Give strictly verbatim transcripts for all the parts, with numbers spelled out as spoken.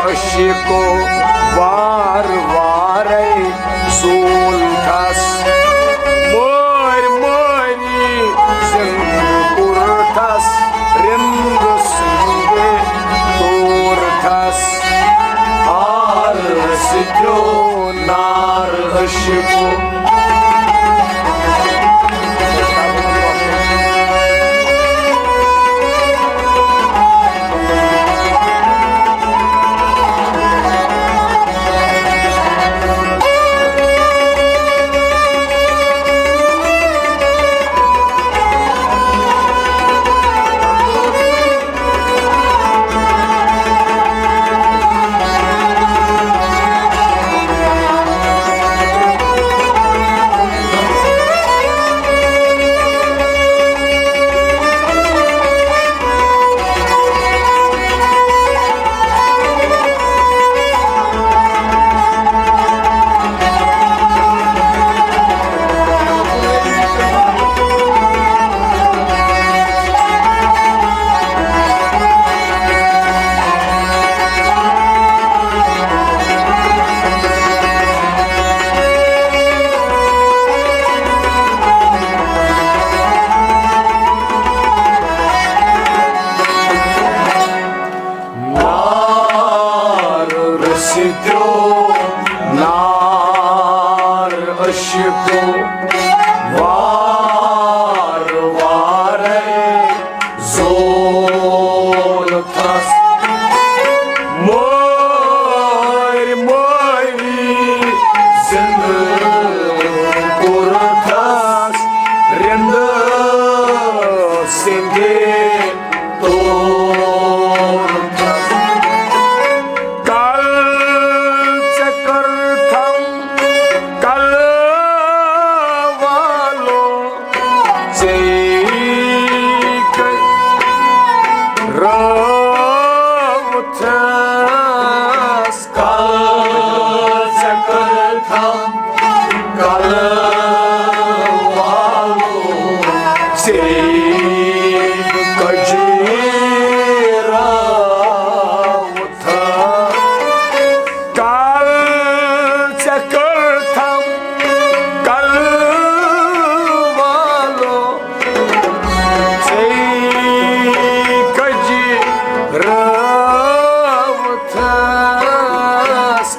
عشقو وار وارے زول تھس۔ مٲرۍ مٲری زِندٕ کوٚر تھس، رِندٕ سٕنٛدِ تور تھس۔ آر سۭتیو نار عشقو۔ نار رسیدو، نار عشقو، وار وارے زول تھس۔ مٲرۍ مٲری زِندٕ کوٚر تھس، رِندٕ سٕنٛدِ تور تھس۔ کل ژےٚ کٔرتھم کل والو، ژےٚ کٔرۍ رٲوتھس۔ کل ژےٚ کٔرتھم کل والو، ژےٚ کٔرۍ رٲوتھس۔ کل ژےٚ کٔرتھم کل والو، ژےٚ کٔرۍ رٲوتھس۔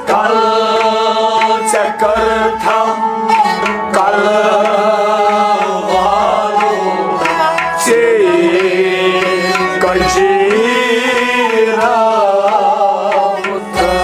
کل ژےٚ کٔرتھم کل والو، ژےٚ کٔرۍ رٲوتھس۔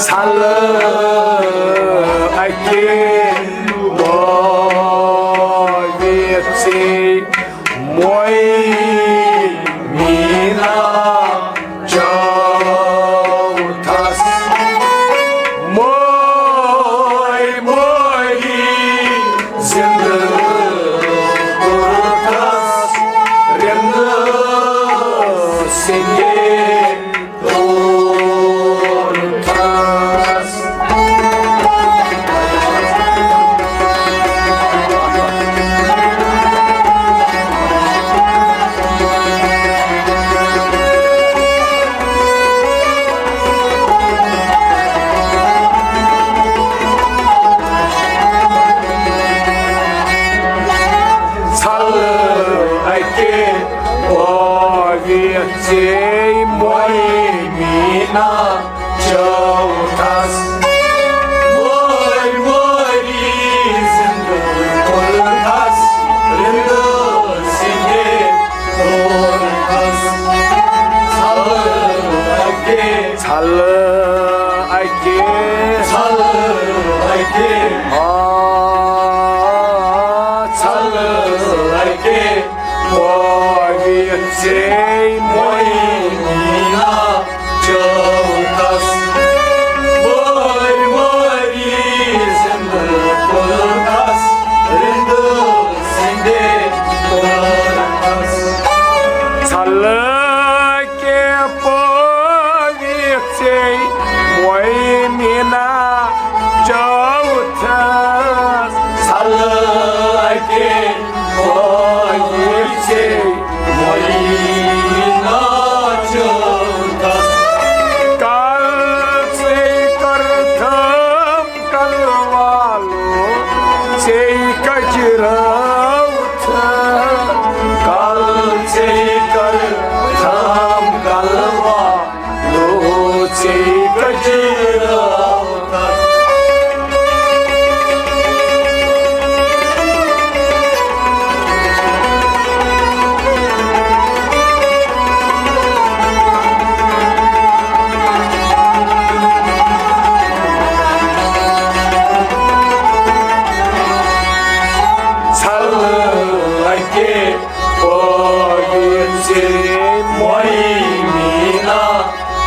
ژھلہٕ اَکہِ وٲوِتھ ژےٚ مویہِ میٖنا چٲوتھس۔ مٲرۍ مٲری زِندٕ کوٚرتھس، رِندٕ سٕنٛدِ تور تھس۔ ژھلہٕ اَکہِ وٲوِتھ ژےٚ مویہِ میٖنا چٲوتھس۔ مٲرۍ مٲری زِندٕ کوٚرتھس، رِندٕ سٕنٛدِ تور تھس۔ ژھلہٕ اَکہِ، ژھلہٕ اَکہِ، ژھلہٕ اَکہِ، آ، ژھلہٕ اَکہِ۔ وٲوِتھ ژےٚ مویہِ میٖنا چٲ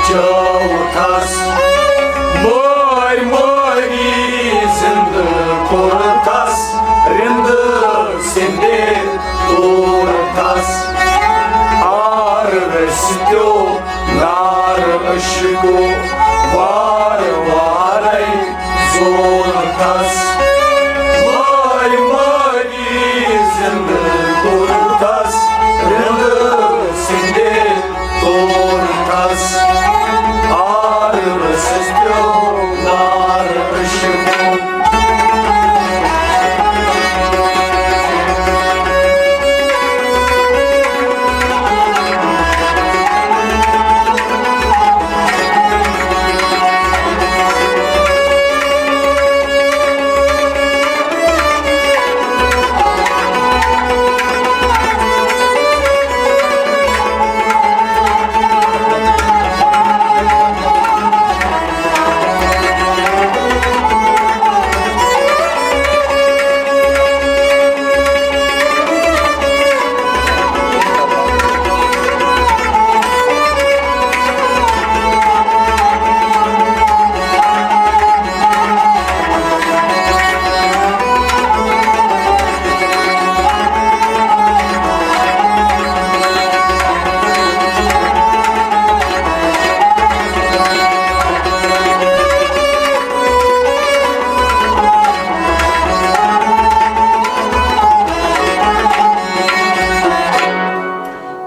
چٲوتھس۔ مٲرۍ مٲری زِندٕ کوٚرتھس، رِندٕ سِندے توٚرتھس۔ آر رٔسۍ پیوٚو نار عشقو، وار وارے زونتھس۔ مٲرۍ مٲری زِندٕ کوٚرتھس، رِندٕ سِندے توٚرتھس۔ آر رٔسِس پیوٚو نار عشقو۔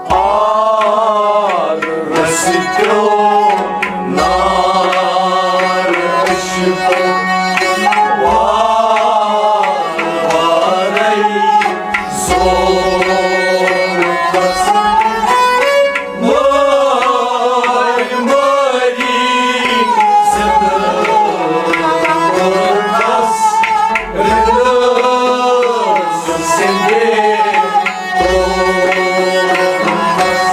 آر رٔسۍ پیوٚو نار عشقو، وار وارے زونتھس۔ مٲرۍ مٲری زِندٕ کوٚرتھس، رِندٕ سِندے توٚرتھس۔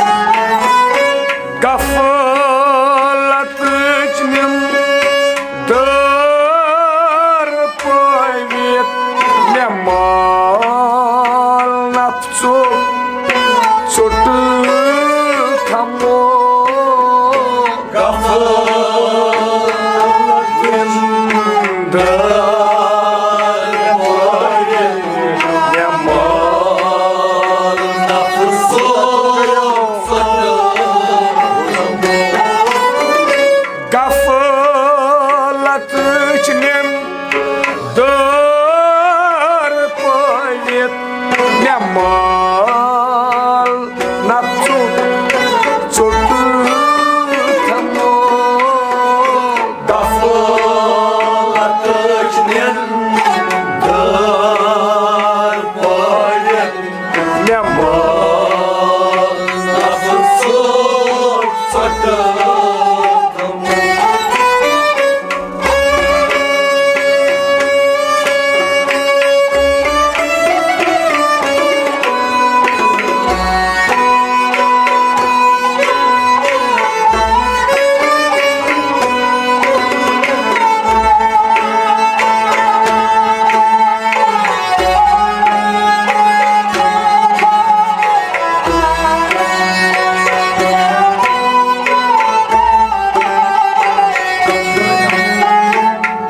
غفلتٕچ نِندٕر پٲوِتھ مےٚ مال نفژُک ژوٚٹ تھمو۔ غفلتٕچ نِندٕر پٲوِتھ مےٚ مال نفژُک ژوٚٹ تھمو۔ غفلتٕچ نِندٕر پٲوِتھ مےٚ مال نفژُک ژوٚٹ تھمو۔ غفلتٕچ نِندٕر پٲوِتھ مےٚ مال نفژُک ژوٚٹ تھمو۔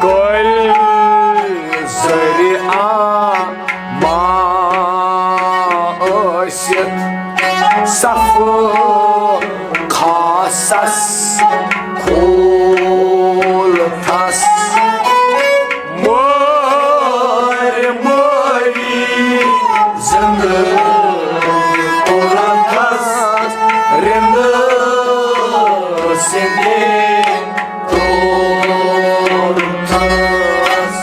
کۄلہِ ذٔریعہ ما ٲسِتھ صفہٕ خاصس کھولتھس۔ مٲرۍ مٲری زِندٕ کوٚرتھس، رِندٕ سِندے توٚرتھس۔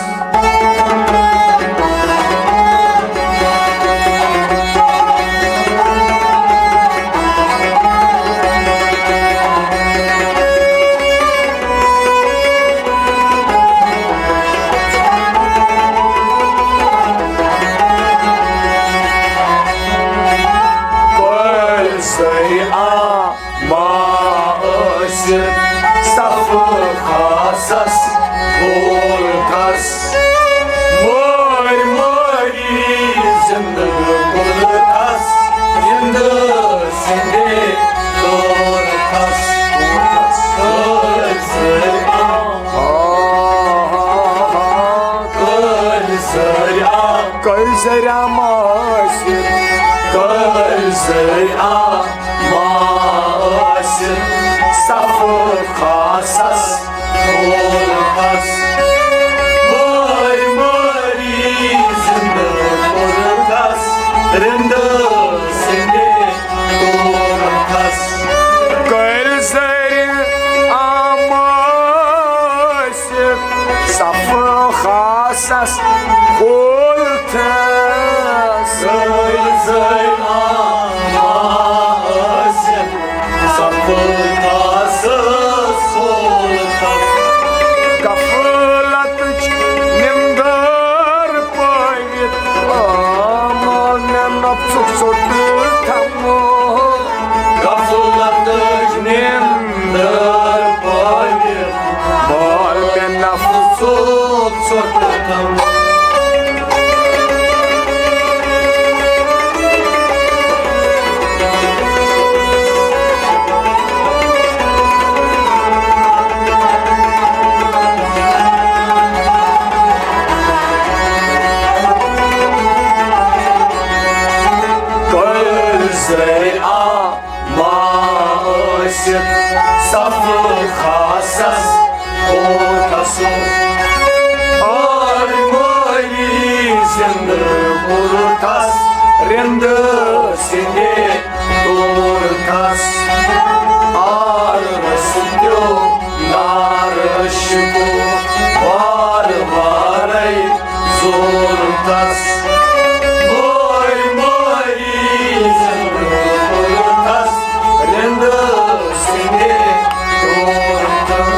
کۄلہِ ذٔریعہ ما ٲسِتھ صفہٕ خاصس کھولتھس۔ مٲرۍ مٲری زِندٕ کوٚرتھس، زِندٕ سِندے توٚرتھس۔ زرعہ ماسہِ، کٔرۍ زرعہ ماسہِ، صفہٕ خاصس مولکس۔ مٲرۍ مٲری زندٕ کوٚرکھس، رِندٕ سٕنٛدِ تورکھس۔ کٔرۍ زرعہ ماسہِ، صفہٕ خاصس کھول تھس۔ زٲے زٲے آما ٲسِتھ، صفہٕ خاصس کھول تھس۔ غفلتٕچ نِندٕر پٲوِتھ، آما مےٚ نفسُک ژوٚٹ تھمو۔ غفلتٕچ نِندٕر پٲوِتھ، مول مےٚ نفسُک ژوٚٹ تھمو۔ کٔرۍ زرعہ ما ٲسِتھ صفہٕ خاصس کوٚرتھس۔ آرِ مٲری زِندٕ کوٚرتھس، رِندٕ سِندِ توٚرتھس۔ آر رسیو نار عشقو وار وارے زورتس۔ مٲرۍ مٲری زِندٕ کوٚرتس، رِندٕ سِندِ توٚرتس۔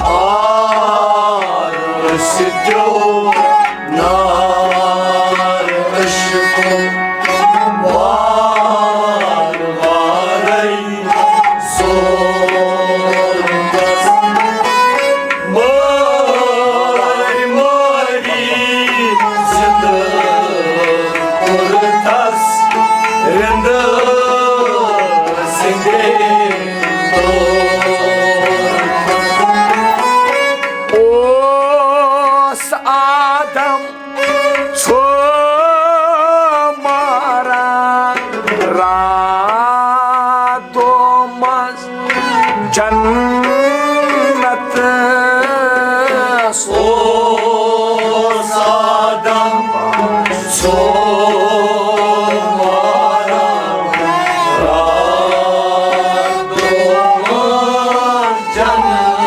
آر سِدیو نار عشقو وار وارے زورتس۔ مٲرۍ مٲری زِندٕ کوٚرتھس، رِندٕ سِندِ توٚرتس۔ اوس آدم ژھوٚ ماران راتو منٛز جنت۔ اوس آدم ژھوٚ ماران راتو منٛز جنت۔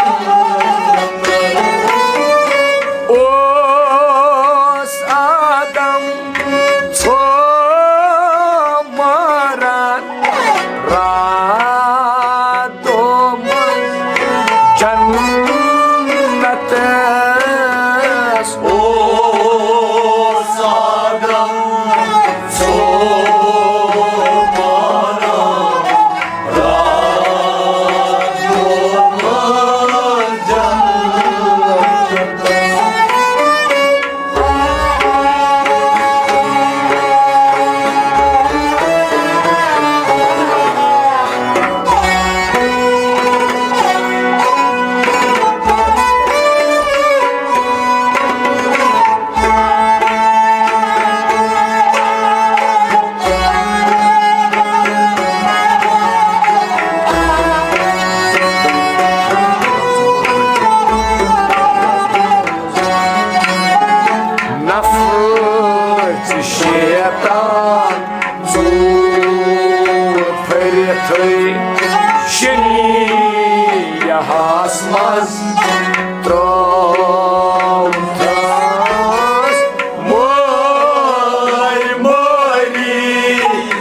اوس تان ژوٗر پھٔرِتھٕے شِنیاہَس منٛز ترٛووتھَس۔ مٲرۍ مٲری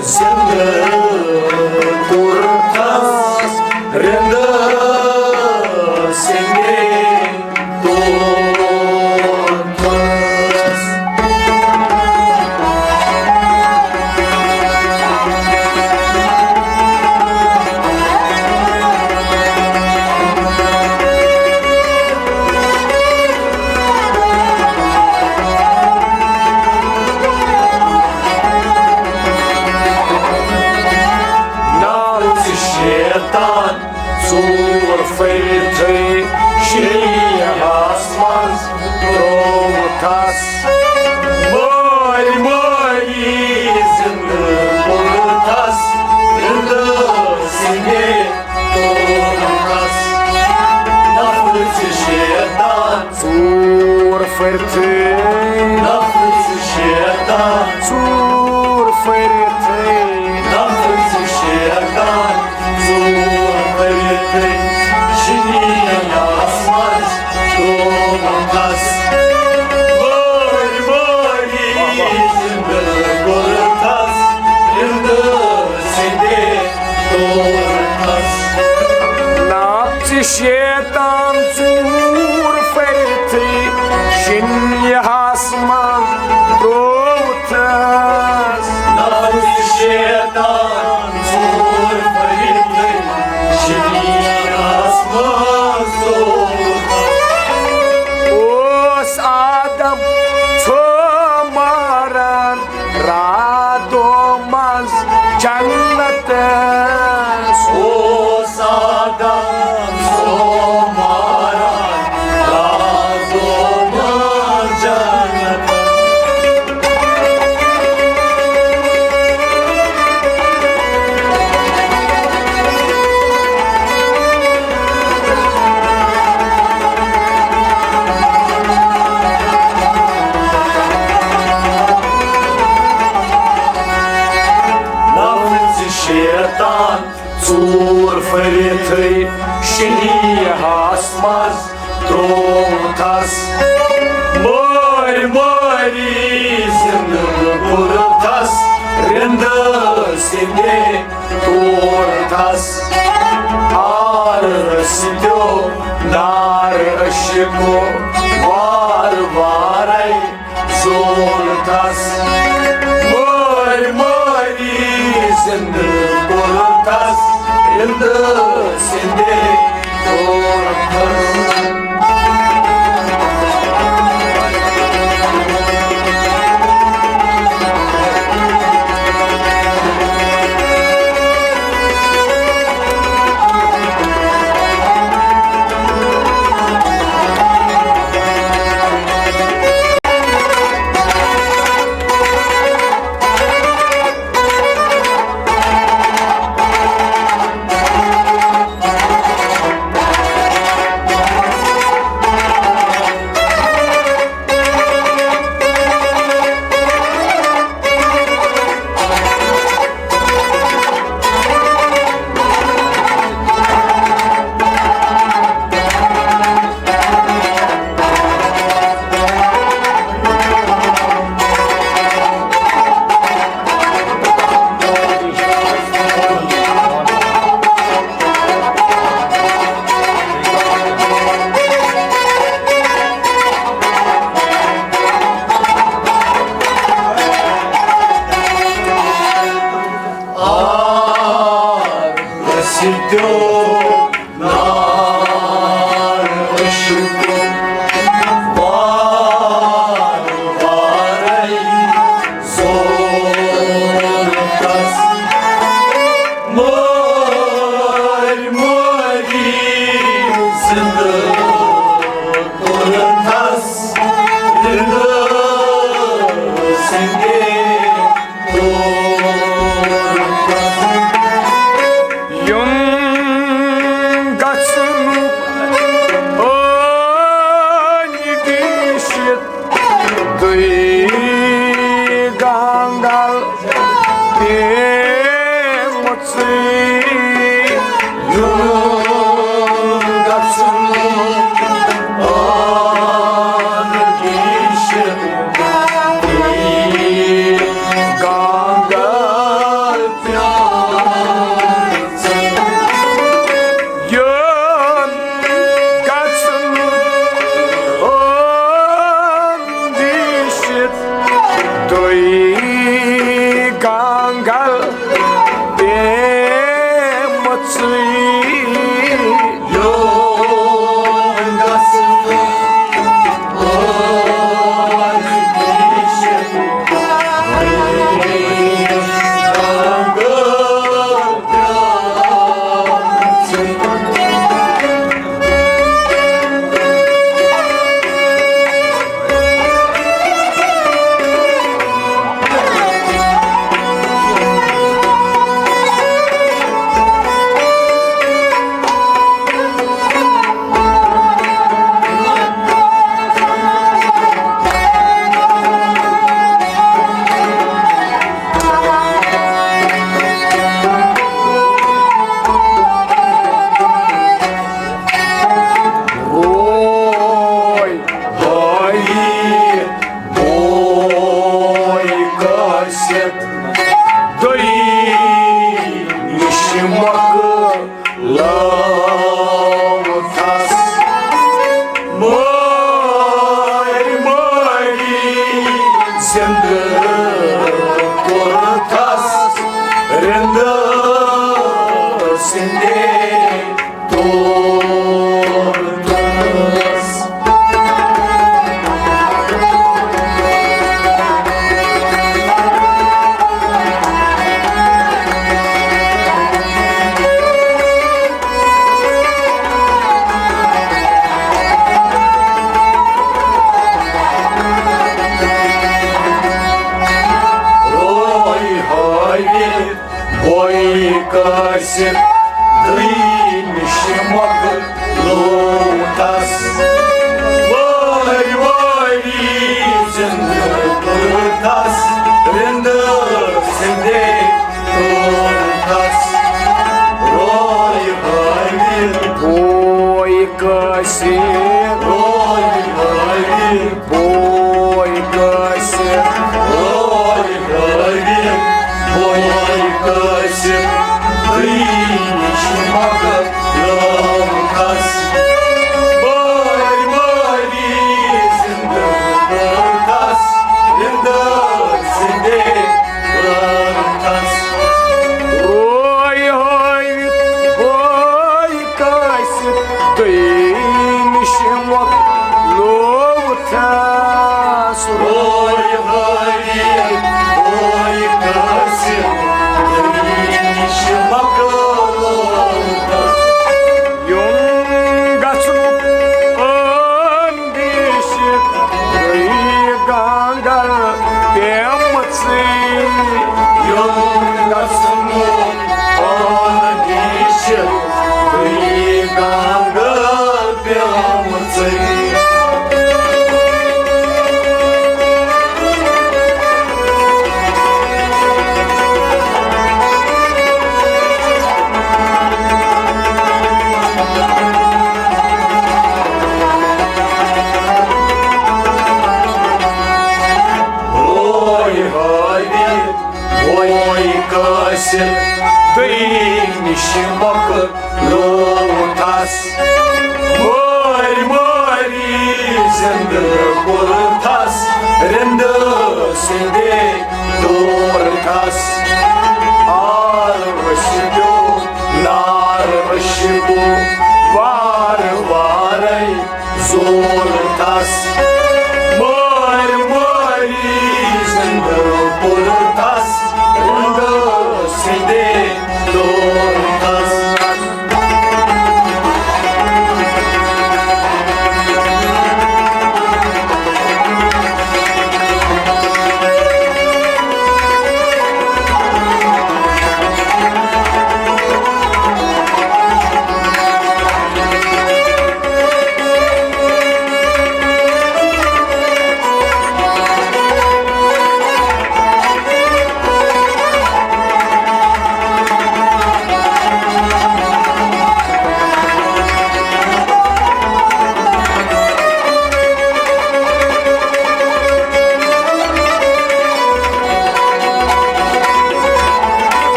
زِندٕ کوٚرتھَس رِندٕ سِنگے۔ ناو ژٕ شیطان، ژوٗر پھٔرِتھٕے شِنیاہَس منٛز ترٛووتھَس۔ مٲرۍ مٲری زِندٕ کوٚرتھَس، زِندٕ سِنگے کوٚرتھَس۔ نفسِ شیطان ژوٗر پھٔرِتھٕے۔ نفسِ شیطان ژوٗر پھٔرِتھٕے۔ نفسِ شیطان ژوٗر پھٔرِتھٕے شِنیاہَس منٛز ترٛووتھَس۔ مٲرۍ مٲری زِندٕ کوٚرتھَس، زِندٕ سِنگے کوٚرتھَس۔ نفسِ شیطان ژوٗر پھٔرِتھٕے شِنیاہَس منٛز ترٛووتھَس۔ نفسِ شیطان ژوٗر پھٔرِتھٕے شِنیاہَس منٛز ترٛووتھَس۔ اوس آدم ژھۄماران راتو منٛز جنتس۔ اوس آدم ژھۄماران راتو منٛز جنتس۔ نفسِ شیطان ژوٗر پھٔرِتھٕے شِنیاہَس منٛز ترٛووتھَس۔ مٲرۍ مٲری زِندٕ کوٚرتھَس، رِندٕ سِنگے کوٚرتھَس۔ آر ٲسِتو نار عشقو وار وارے زولتھس، مٲرۍ مٲری زِندٕ کوٚرتھس، رِندٕ سِندے کوٚرتھس۔ یُن گژھنُک ٲنۍ گٔژھِتھ تُہۍ گنگا۔ تُہۍ گنگل پیمژٕے۔ روے ہٲوِتھ بوے کٲسِتھ دوٚیمِس مۄکلٲوتھس۔ مٲرۍ مٲرۍ زِندٕ کوٚرتھس رِندٕ سِندے تور تس۔ روے ہٲوِتھ بوے کٲسِتھ دوٚیمِس مۄکلٲوتھس۔ وٲرۍ وٲری زِندٕ کوٚرتھس رِندٕ سِندے کوٚرتھس۔ روے ہٲوِتھ بوے کٲسِتھ۔ روے ہٲوِتھ بوے کٲسِتھ۔ روے ہٲوِتھ بوے کٲسِتھ دوٚیمِس مۄکلٲوتھس۔ مٲرۍ مٲری زِندٕ کوٚرتھس رِندٕ سِندے کوٚرتھس۔ روے ہٲوِتھ بوے کٲسِتھ دوٚیمِس مۄکلٲوتھس۔ روے ہٲوِتھ بوے کٲسِتھ دوٚیمِس مۄکلٲوتھس۔ یُن گژھنُک اندیشہِ گٔیہِ گنگل پیمژٕے۔ یُن گژھنُک اندیشہِ گٔیہِ گنگل پیمژٕے۔ روے ہٲوِتھ بوے کٲسِتھ دوٚیمِس مۄکلٲوتھس۔ مٲرۍ مٲری زِندٕ کوٚرتھس رِندٕ سِندے توٚرتھس۔ آر ؤسۍ پیوٚو نار ؤسۍ پیوٚو وارٕ وارَے زورتھس۔ مٲرۍ مٲری زِندٕ کوٚرتھس رِندٕ سِندے توٚرتھس۔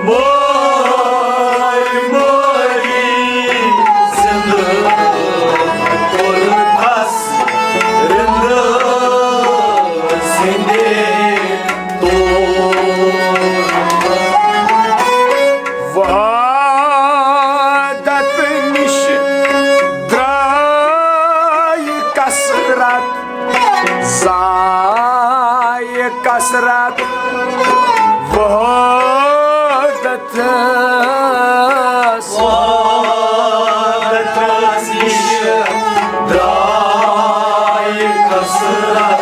مٲرۍ مٲری زِندٕ کوٚرتھس رِندٕ سٕنٛدے تور۔ وحدت نِش درٛاے کثرت، زایہِ کثرت وحدتس۔ وحدتس نِش درٛاے کثرت،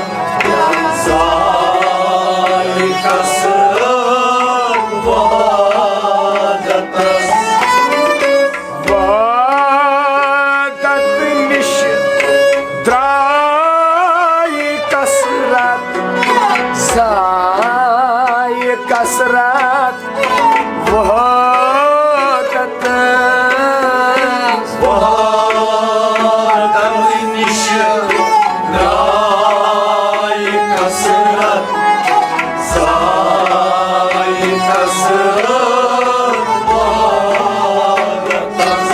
زایہِ کثرت وحدتس۔ وحدت نِش درٛاے کثرت، زایہِ کثرت وحدتس۔ وحدت نِش درٛاے کثرت، زایہِ کثرت وحدتس۔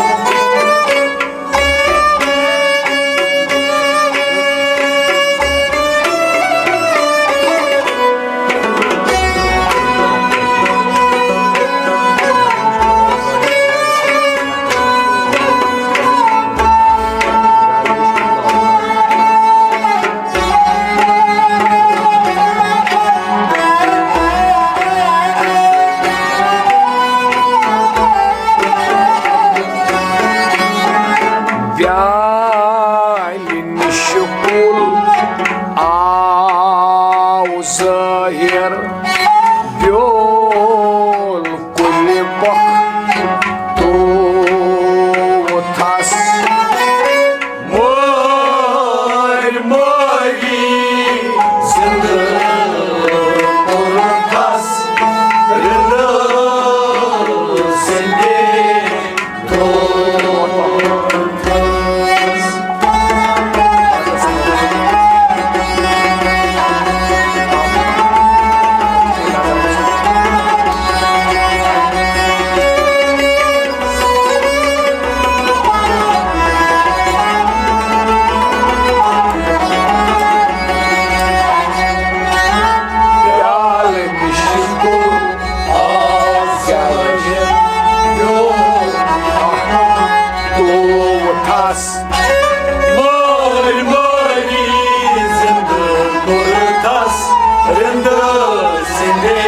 بیالہِ نِش کُل آو ظٲہِر، بیول کُلہِ پۄکھ توٚو تھَس۔ مٲرۍ مٲری زِندٕ کوٚرتھس رِندٕ سٕنٛدے تور۔ پیالہٕ نِش کُل آو ظٲہِر، بیول اکھ توٚو تھَس۔ مٲرۍ مٲری زِندٕ کوٚرتھس رِندٕ سٕنٛدے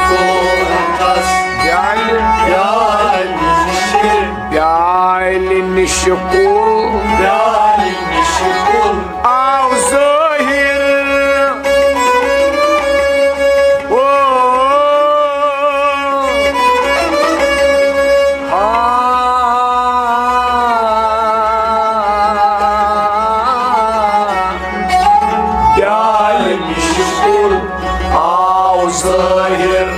تور تھَس۔ بیالہِ، بیالہِ نِش، بیالہِ نِش کُل، بیالہِ نِش کُل آو ظٲہِر۔ او، ہا۔ بیالہِ نِش کُل آو ظٲہِر،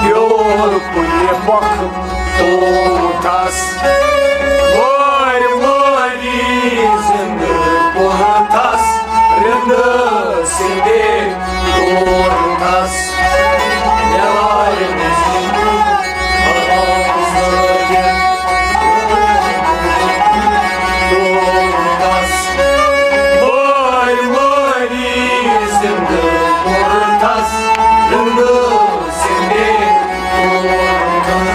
بیول کُلہِ پۄکھ توٚو تھَس۔ مٲرۍ مٲری زِندٕ کوٚرتھس رِندٕ سٕنٛدے تور تھَس۔ بیالہِ نِش کُل آو ظٲہِر، توٚو تھَس۔ مٲرۍ مٲری زِندٕ کوٚرتھس رِندٕ سٕنٛدے تور تھَس۔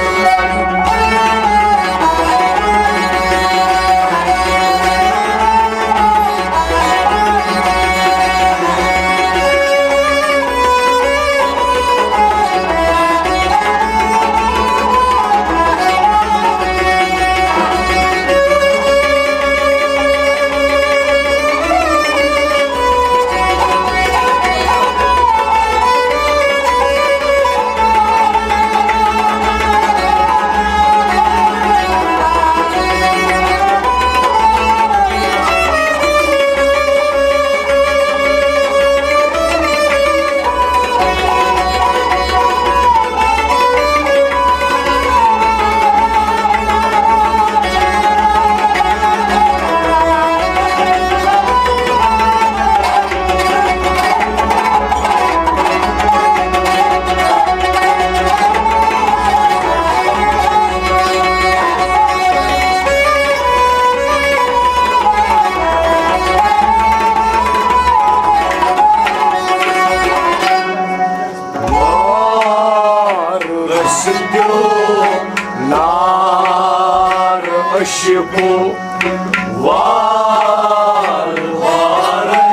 وار وارے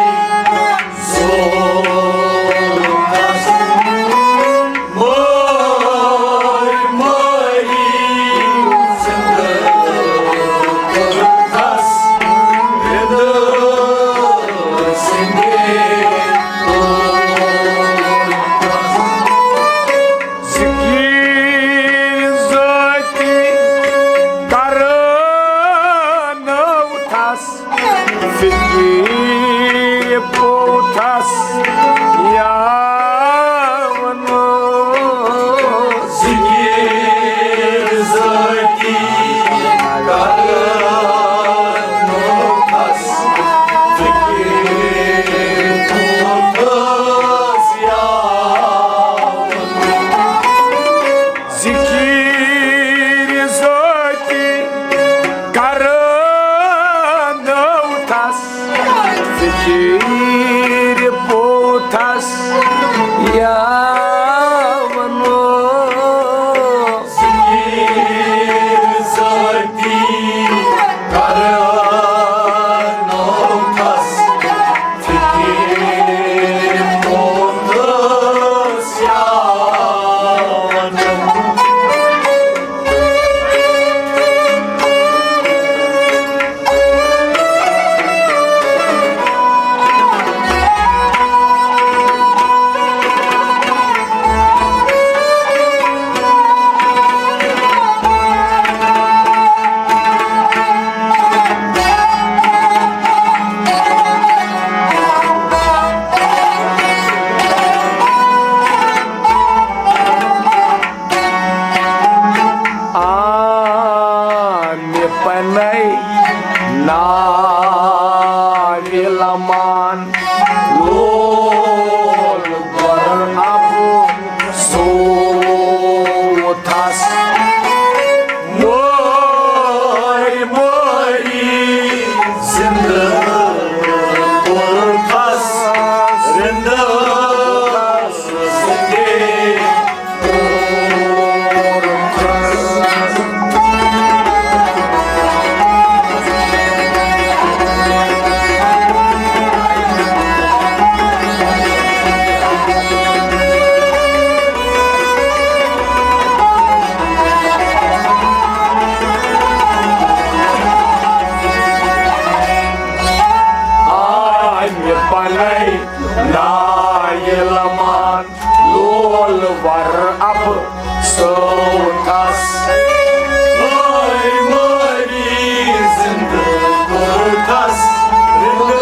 زول کس، مٲرۍ مٲری زندٕ کس، رندٕ سندے۔ ذکر ذاتی کرنو تھس، فکر پوتھس یا ونو۔ ذکر ذاتی کرنو تھس، فکر پوتھس یا ونو۔ ذکر ذاتی کرنو تھس، فکر پوتھس یا ونو۔ ذکر ذاتی کرنو تھس، آ، مےٚ پنے ناوِ لمان لول ور ابو سوتھس۔ مٲرۍ مٲری زندٕ کوٚرتھس، رندٕ سندے کوٚرتھس۔ آے مےٚ پنے ناوِ لمان لول ور ابہٕ سوتھس۔ مٲرۍ مٲری زندٕ کوٚرتھس، رندٕ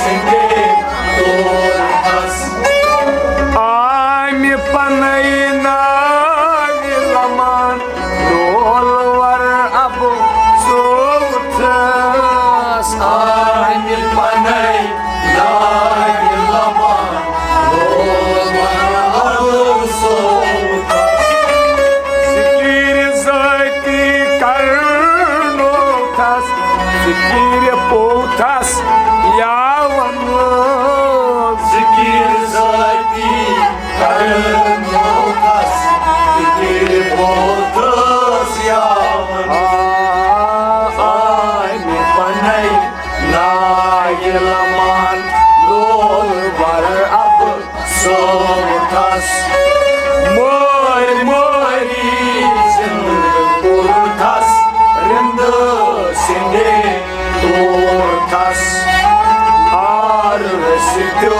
سندے کوٚرتھس۔ آے مےٚ پنے ناوِ لمان لول ور ابہٕ سوتھس۔ آے مےٚ پنے ناوِ لمان لول ور ابہٕ سوتھس۔ ذکر ذاتی کرنو تھس، فکر پوتھس یا ونو۔ ذکر ذاتی کرنو تھس، فکر پوتھس یا ونو۔ آے مےٚ پنے ناوِ لمان لول ور ابہٕ سوتھس۔ مٲرۍ مٲری زندٕ کوٚرتھس، رندٕ سندے توٚرتھس۔ آر رسیو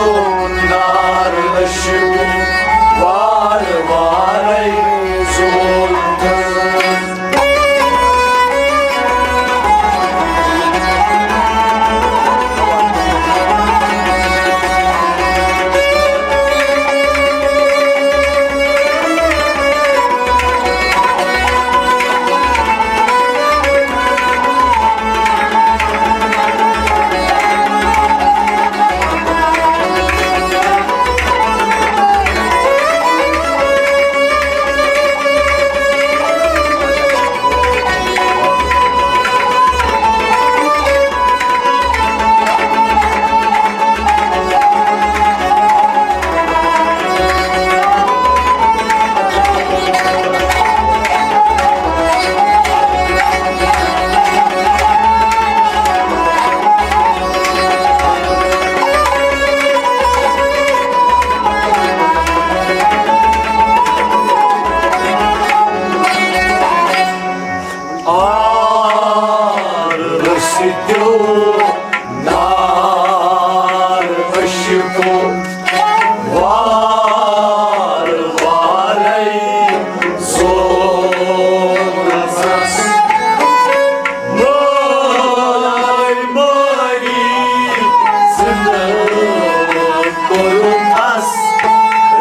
نار عشق وار وارے زولتھس۔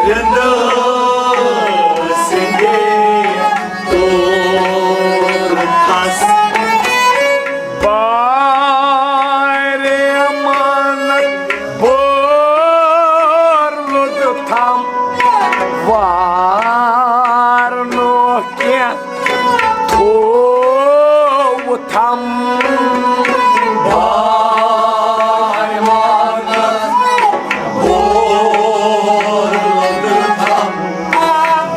زندٕ سٕنٛدے تورتھس۔ بارے منت بور لُد تھم وار نوکھ کینٛہہ تھوٚو تھم۔ بارے منت بور لُد تھم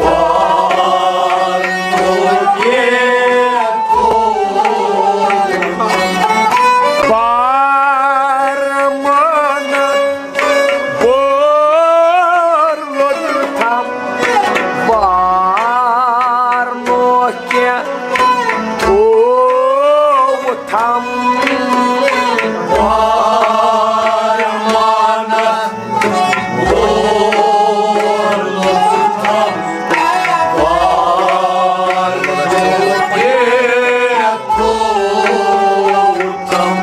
وار نوکھ کینٛہہ تھوٚو تھم۔ بارے منت بور لُد تھم وار نوکھ کینٛہہ تھوٚو تھم۔ بارے منت بور لُد تھم وار نوکھ کینٛہہ تھوٚو تھم۔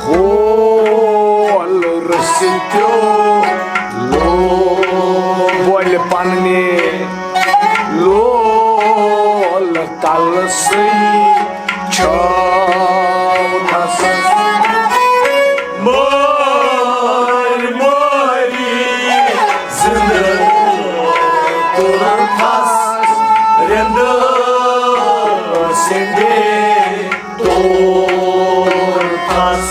ہول رٔسیٖتو لول پننہِ لول کلہٕ سٕے چھٲو تھس۔ مٲرۍ مٲری زِندٕ کوٚر تھس رِندٕ سٕنٛدے تورتھس۔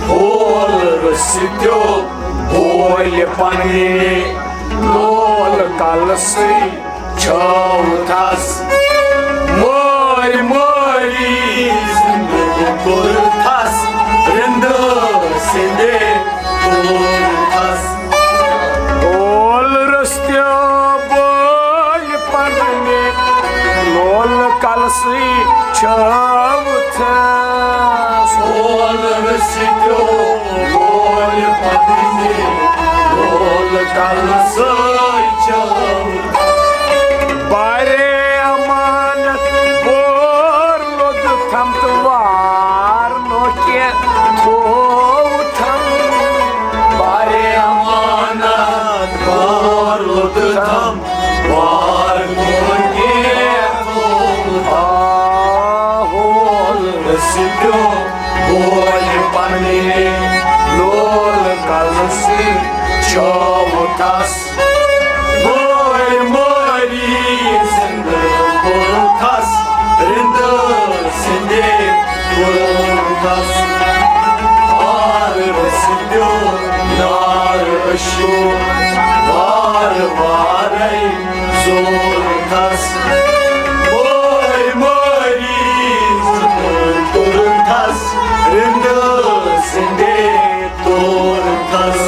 ہول رٔسیٖتو بولہِ پننہِ لول کلہٕ سٕے چھٲو تھس۔ مٲرۍ مٲری زِندٕ کوٚر تھس رِندٕ سٕنٛدے تورتھس۔ ہول رٔسیٖتو بولہِ پننہِ لول کلہٕ سٕے چھٲو تھس۔ ہول رٔسیٖتو بولہِ پننہِ لول کلہٕ سٕے چھٲو تھس۔ بارے منت بور لُد تھم تہٕ وار نوکھ کینٛہہ تھوٚو تھم۔ بارے منت بور لُد تھم وار نوکھ کینٛہہ تھوٚو تھم۔ آ ہول رٔسیٖتو بولہِ پننہِ لول کلہٕ سٕے چھٲو تھس۔ مٲرۍ مٲری زِندٕ کوٚر تھس رِندٕ سٕنٛدے تورتھس۔ ہار رٔسیٖتو نار ٲشوٗ وار وارے زور تھس۔ مٲرۍ مٲری زِندٕ کوٚر تھس رِندٕ سٕنٛدے تورتھس۔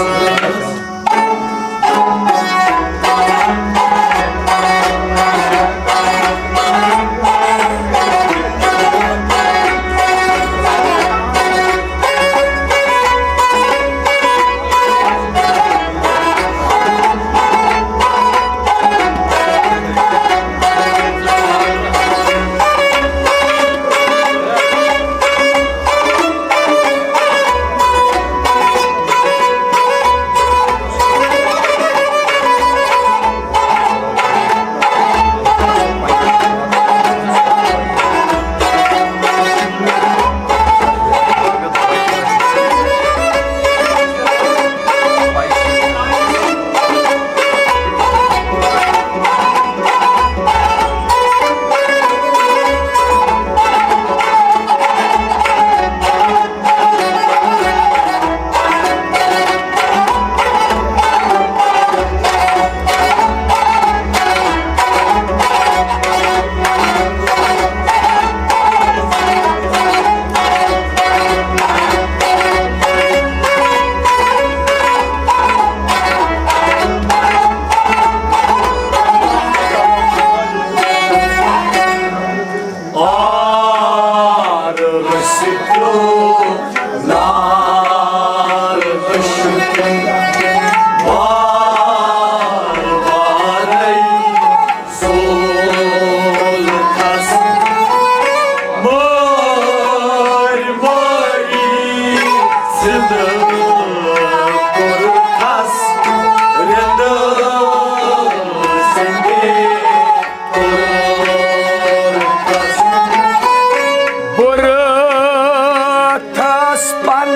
پن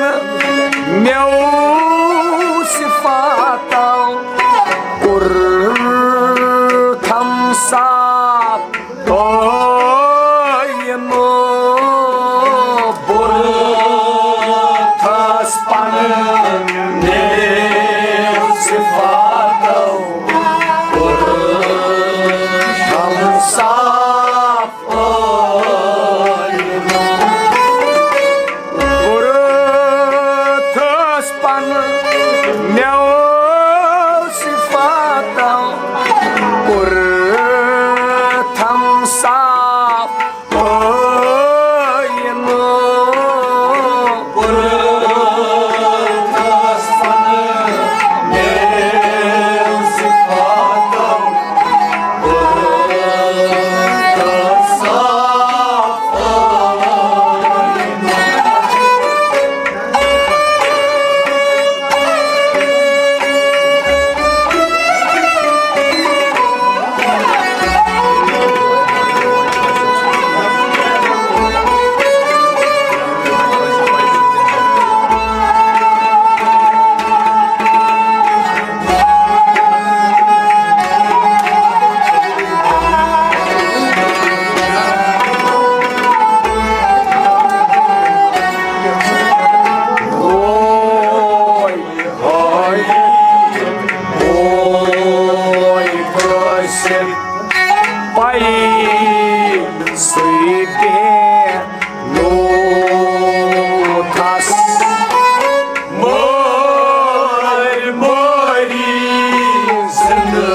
میو صفاتو کوٚرتھم صاف ٲیِنہٕ۔ بُرتھس پن میو صفاتو کوٚرتھم صاف کوٚرتھس پن میو صفاتو کوٚرتھم صاف ٲیِنہٕ۔ کوٚرتھس پن میو صفاتو پَیہِ سُے بے نوٗتھس۔ مٲرۍ مٲری زِندٕ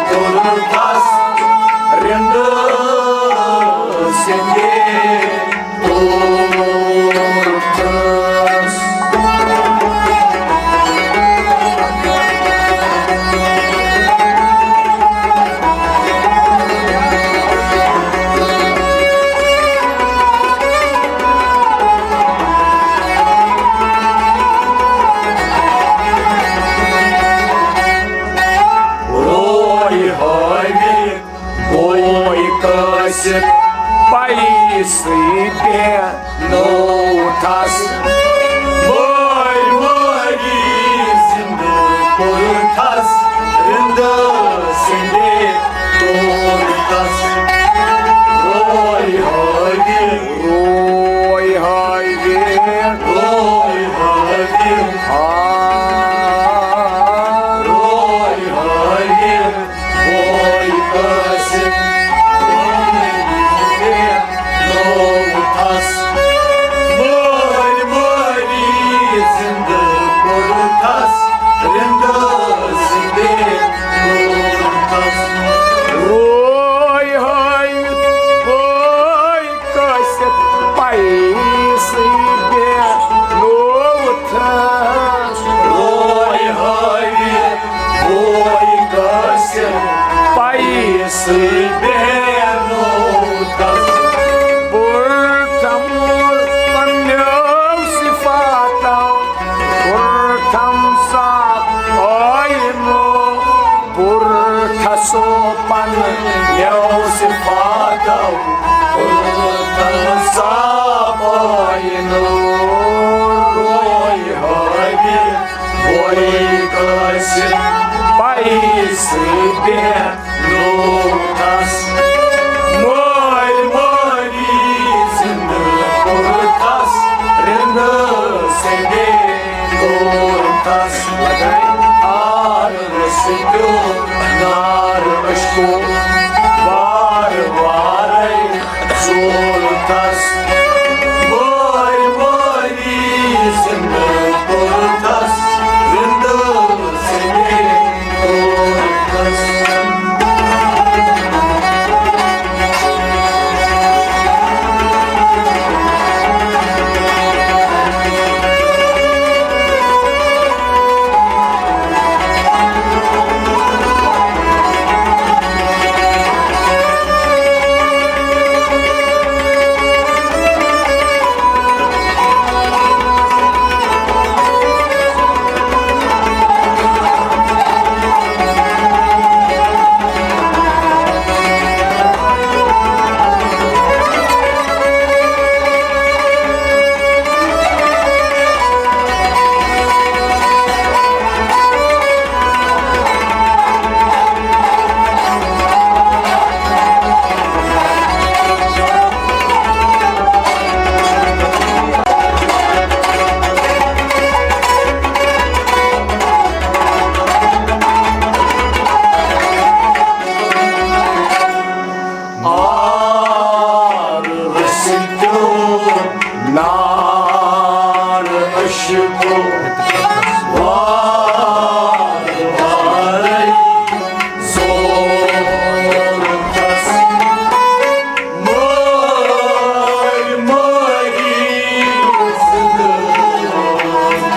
کوٚرتھس رِندٕ سِندے کوٚرتھس۔ روے ہٲوِتھ بوے قٲصد پَیہِ سُے بے نوٗتھس۔ مٲرۍ مٲری زِندٕ کوٚرتھس رِندٕ سِندے کوٚرتھس۔ روے ہٲوِتھ، روے ہٲوِتھ، روے ہٲوِتھ، آ، روے ہٲوِتھ بوے قٲصد پَیہِ سُے بے نوٗتھس۔ مٲرۍ مٲری زِندٕ کوٚرتھس رِندٕ سِندے کوٚرتھس۔ روے ہٲوِتھ بوے قٲصد پَیہِ سُے بے نوٗتھس۔ روے ہٲوِتھ بوے قٲصد پَیہِ سُے بے نوٗتھس۔ بُرتھم پننیو صفاتو کوٚرتھم صاف ٲیِنہٕ۔ بُرتھس پننیو صفاتو کوٚرتھم صاف ٲیِنہٕ۔ روے ہٲوِتھ بوے قٲصد پَیہِ سُے بے نوٗتھس۔ مٲرۍ مٲری زِندٕ کوٚرتھس رِندٕ سِندے کوٚرتھس۔ لگے آر سِندیو نار عشقو وار وارے زولتس۔ مٲرۍ مٲری زِندٕ کوٚرتس، زِندٕ زِندٕ کوٚرتس۔ عاشقو وار وارے زورتس، مٲرۍ مٲرۍ زِندٕ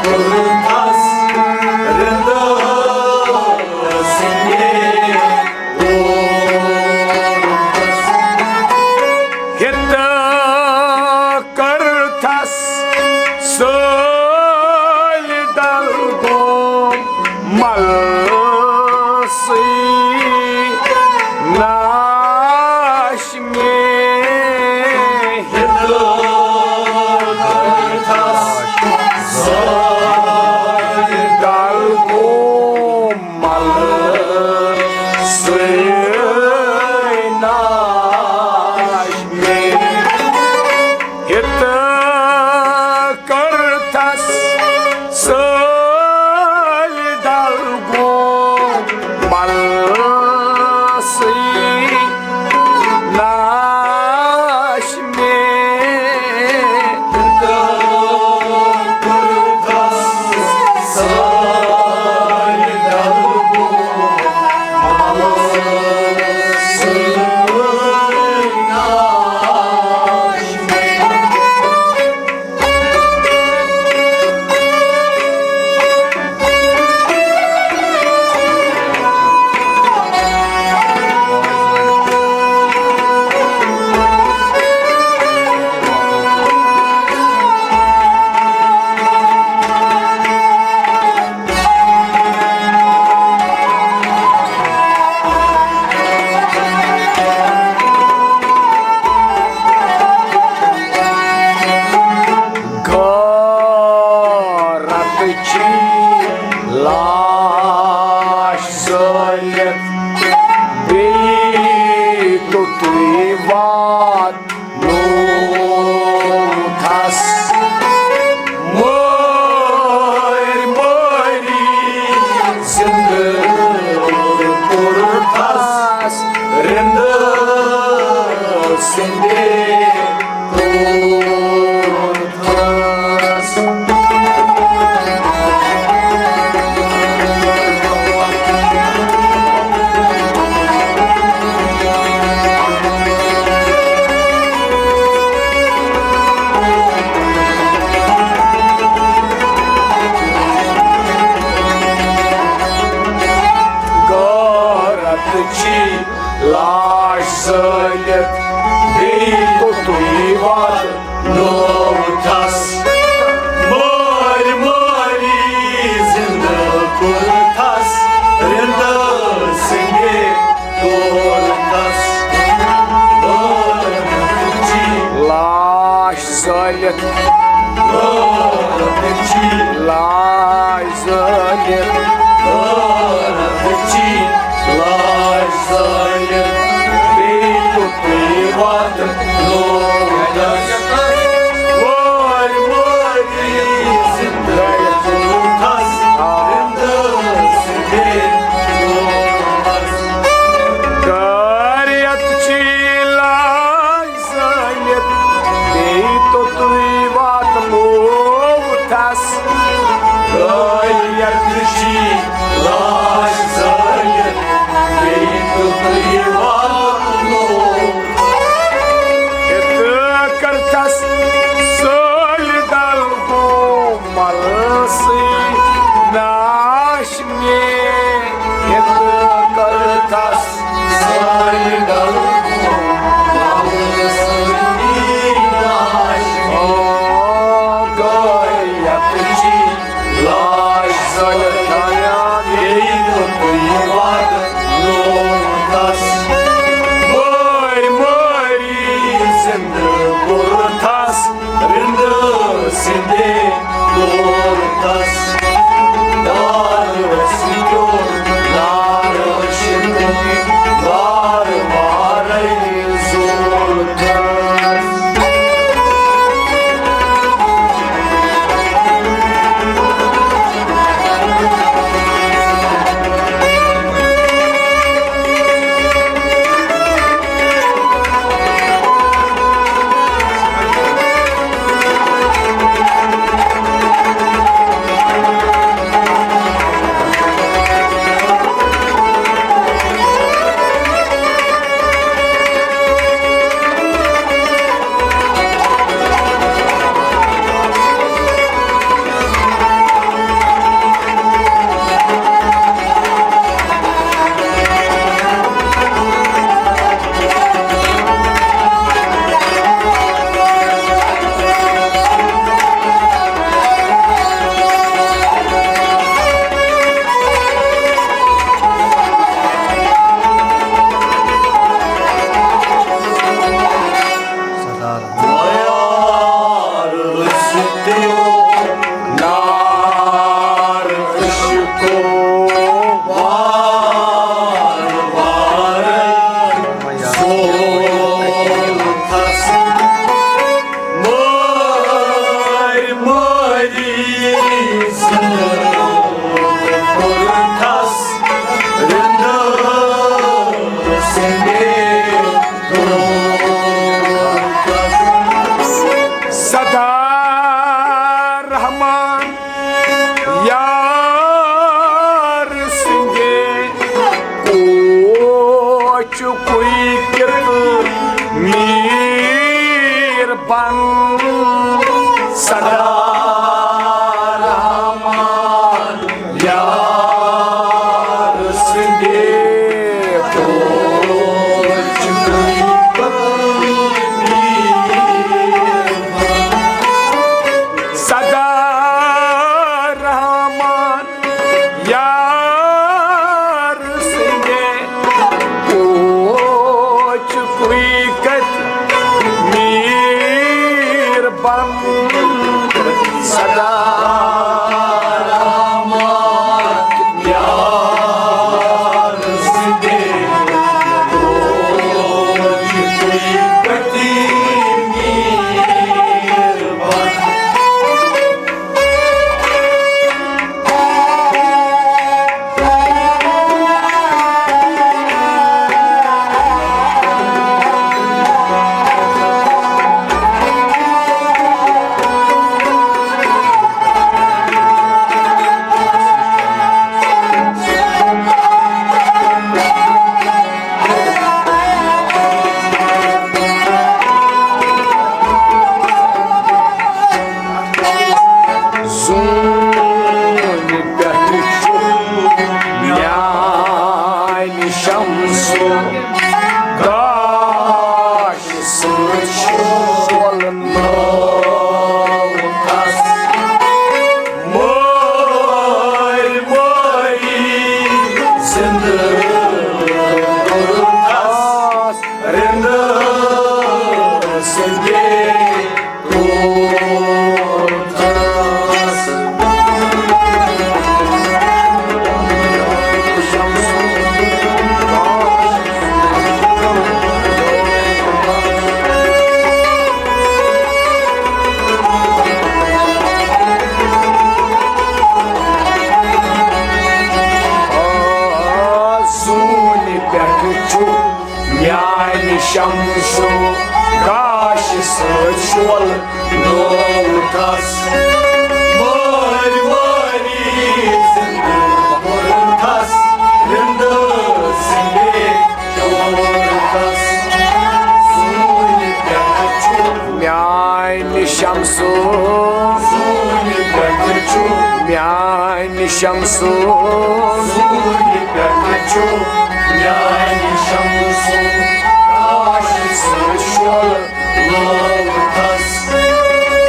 کوٚرتس، رِندٕ سِنگے کوٚرتس۔ ہتہٕ کٔرتھس سٲلۍ ڈل گوم ملسٕے ناش مےٚ۔ ہتہٕ کٔرتھس سٲلۍ ڈل گوم ملسٕے ناش مےٚ۔ ہتہٕ کٔرتھس سٲلۍ ڈل گوم ملسٕے ناش مےٚ۔ غٲرت چھی لاش زٲلِتھ بیٚیہِ توٚتُے واتنوتھس۔ مٲرۍ مٲری زِندٕ کوٚرتھس، رِندٕ سِنگے کوٚرتھس۔ غٲرت چھی لاش زٲلِتھ بیٚیہِ توٚتُے واتنوتھس۔ مٲرۍ مٲری زِندٕ کوٚرتھس، رِندٕ سِنگے کوٚرتھس۔ غٲرت چھی لاش زٲلِتھ، غٲرت چھی لاش زٲلِتھ، غٲرت چھی لاش زٲلِتھ، بیٚیہِ توٚتُے واتنوتھس۔ وٲرۍ وٲرۍ زِندٕ کوٚرتھس، رِندٕ سِنگے کوٚرتھس۔ غٲرت چھی لاش زٲلِتھ بیٚیہِ توٚتُے واتنوتھس۔ غٲرت چھی لاش زٲلِتھ بیٚیہِ توٚتُے واتنوتھس۔ ہتہٕ کٔرتھس سٲلۍ ڈل گوم ملسٕے ناش مےٚ۔ ہتہٕ کٔرتھس سٲلۍ ڈل گوم ملسٕے ناش مےٚ۔ غٲرت چھی لاش زٲلِتھ بیٚیہِ توٚتُے واتنوتھس۔ مٲرۍ مٲری زِندٕ کوٚرتھس، رِندٕ سِنگے کوٚرتھس۔ دار ؤسۍ پیوٚو، دار ؤسۍ پیوٚو، دار وارَے زولتھس۔ نار عشقو وار وارے زولتس، مٲرۍ مٲری زِندٕ کوٚرتھس رِندٕ سٕنٛدے۔ سدا رحمان یار سٕنٛدے کوچ کوئی کِتھ میٖر بن۔ سدا رحمان یار سٕنٛدے کوچ کوئی کِتھ میٖر بن۔ سدا رحمان یار سٕنٛدے کوچ کوئی کِتھ میٖر بن۔ سدا رحمان یار سٕنٛدے کوچ کوئی کِتھ میٖر بن۔ زوٗنہِ پٮ۪ٹھٕ چھُ میٛانہِ شمسُک گاشہِ سۭتۍ شولہٕ نٲومٕژ۔ مٲرۍ مٲری زِنٛدٕ کوٚرتھس رِنٛدٕ سٕنٛدے۔ زوٗنہِ پٮ۪ٹھٕ چھُ میانہِ شمسُک گاشہِ سۭتۍ شولہٕ نووُتھس۔ مٲرۍ مٲری زِندٕ کوٚرُتھس رِندٕ سٕنٛدے کوٚرُتھس۔ زوٗنہِ پٮ۪ٹھٕ چھُ میانہِ شمسُک، زوٗنہِ پٮ۪ٹھٕ چھُ میانہِ شمسُک، زوٗنہِ پٮ۪ٹھٕ چھُ میانہِ شمسُک گاشہِ سۭتۍ شولہٕ لووُتھس۔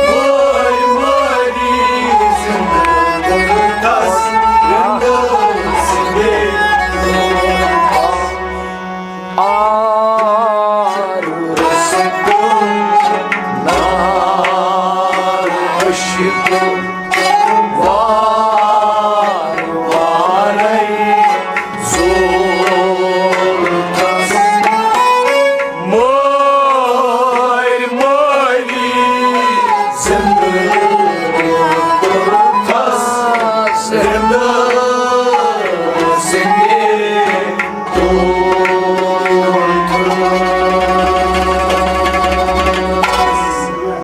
مٲرۍ مٲری زِندٕ کوٚرُتھس رِندٕ سٕنٛدے کوٚرُتھس۔ آر رسد نار عشق وار وارے زولتس۔ مٲرۍ مٲری زِندٕ